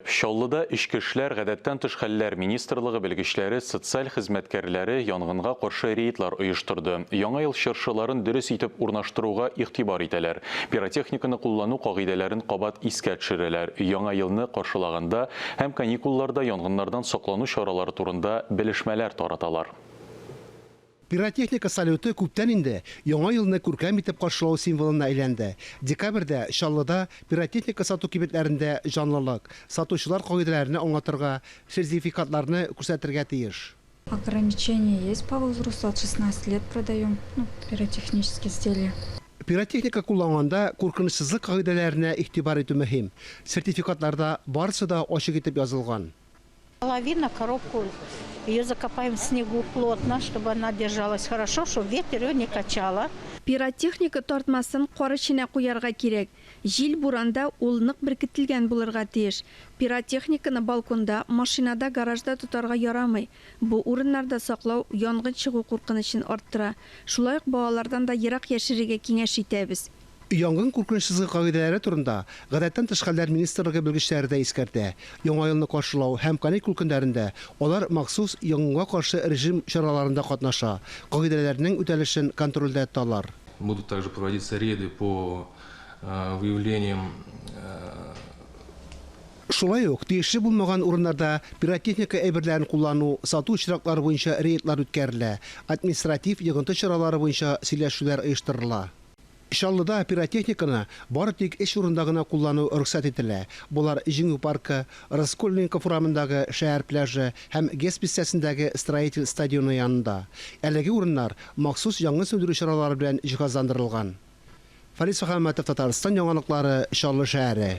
Чаллыда Эчке эшләр, гадәттән тыш хәлләр министрлыгы белгечләре, социаль хезмәткәрләре янгынга каршы рейдлар оештырды. Яңа ел чыршыларын дөрес итеп урнаштыруга игътибар итәләр. Пиротехниканы куллану кагыйдәләрен кабат искә төшерәләр. Яңа елны каршылаганда һәм каникулларда янгыннардан саклану чаралары турында белешмәләр тараталар. Пиротехника салюты күптән инде Яңа елны күркәм итеп каршылау символына әйләнде. Декабрьдә Чаллыда пиротехника сату кибетләрендә җанлылык. Сатучылар кагыйдәләрне аңлатырга, сертификатларны күрсәтергә тиеш. Ограничение есть по возрасту, от 16 лет продаем, ну, пиротехнические изделия. Пиротехника кулланганда куркынычсызлык кагыйдәләренә игътибар итү мөһим. Сертификатларда барысы да ачык итеп язылган. Лавина, коробку, ее закопаем в снегу плотно, чтобы она держалась хорошо, чтобы ветер ее не качала. Пиротехника тартмасын кар эченә куярга кирәк. Җил-буранда ул нык беркетелгән булырга тиеш. Пиротехниканы балконда, машинада, гаражда тотарга ярамый. Бу урыннарда саклау янгын чыгу куркынычын арттыра. Шулай ук балалардан да ерак яшерергә киңәш итәбез. Янгын куркынычсызлыгы кагыйдәләре турында Гадәттән тыш хәлләр министрлыгы белгечләре дә искәртә. Яңа елны каршылау һәм каникул көннәрендә алар махсус янгынга каршы режим чараларында катнаша, кагыйдәләрнең үтәлешен контрольдә тоталар. Будут также проводиться рейды по выявлениям Шулай ук тиешле булмаган урыннарда пиротехника әйберләрен куллану, сату очраклары буенча рейдлар үткәрелә, административ йогынты чаралары буенча сөйләшүләр оештырыла. Чаллыда пиротехниканы бары тик өч урында гына куллану рөхсәт ителә. Болар, Җиңү паркы, Раскольников урамындагы шәһәр пляжы һәм ГЭС бистәсендәге Строитель стадионы янында. Әлеге урыннар махсус янгын сүндерү чаралары белән җиһазландырылган. Фарис Мөхәммәтов, Татарстан яңалыклары, Чаллы шәһәре.